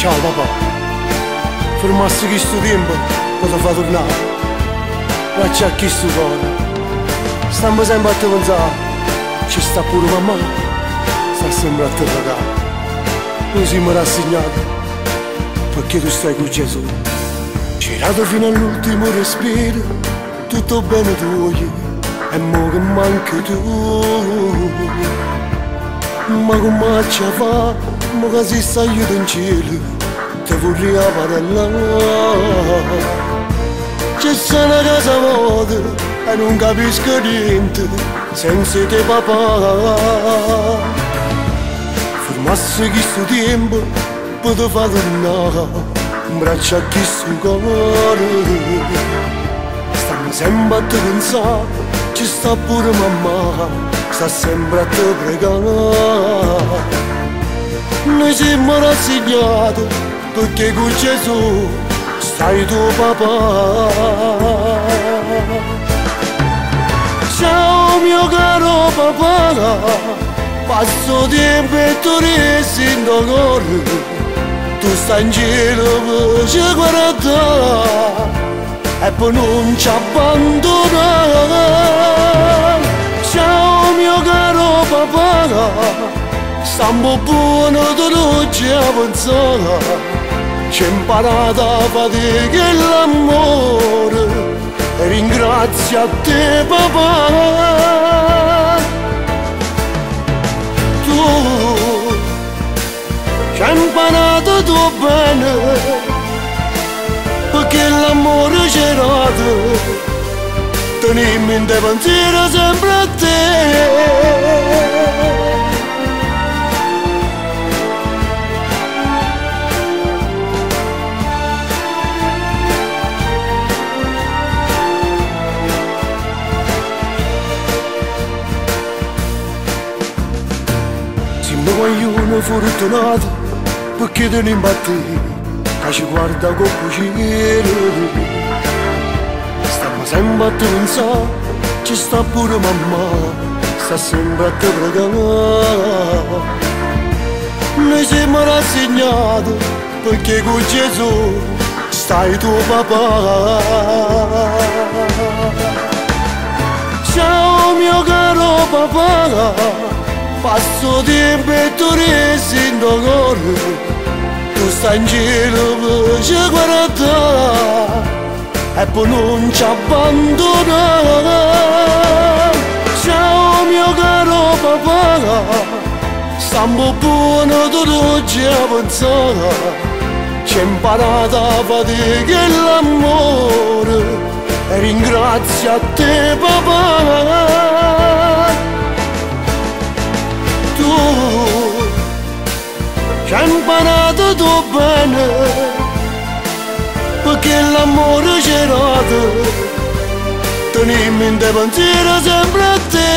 Ciao papà. Fermasse chistu tiempo pe te fa turnà. 'Mbraccio a chistu core. Stammo sempe a te penzà. Ce sta pure mammà. Sta sempre a te pregà. Nuje simmo rassignate pecché tu stai cu Gesù. Ce dato fino all'ultimo respiro tutto 'o bene tuoje e mo che manchi tu. Ma comme aggia fa mo ca si sagliuto 'ncielo te vurria parlà. Ce sta na casa vota e nun capisco niente senza 'e te papà. Fermasse chistu tiempo pe te fa turnà 'mbraccio a chistu core. Stammo sempe a te pensà, ce sta pure mammà, sta sempre a te pregà. Nuje simmo rassignate pecché cu Gesù stai tu papà. Ciao mio caro papà, passo 'o tiempo e tu rieste 'int' 'o core, tu stai 'ncielo pe ce guardà e pe nun ce abbandunà. Ciao mio caro papà, stammo buono tu nun ce penzà, c'hê 'mparato 'a fatica e l'ammore e ringrazio a te papà. Tu c'hê 'mparato tutt' 'o bene pecché l'ammore c'hê dato, tenimmo 'int' 'e pensiere sempre a te. Simmo guagliune furtunate pecché tenimmo a te ca ce guarda 'a copp' 'o cielo. Stammo sempe a te pensà, ce sta pure mammà, sta sempre a te pregà. Nuje simmo rassignate pecché cu Gesù stai tu papà. Ciao mio caro papà, passo 'o tiempo e tu rieste 'int' 'o core, tu stai 'ncielo pe ce guardà e pe nun ce abbandunà. Ciao mio caro papà, stammo buono tu nun ce penzà, c'hê 'mparato 'a fatica e l'ammore e ringrazio a te papà. Tu c'hê 'mparato tutt' 'o bene pecché l'ammore c'hê dato, tenimmo 'int' 'e pensiere sempre a te.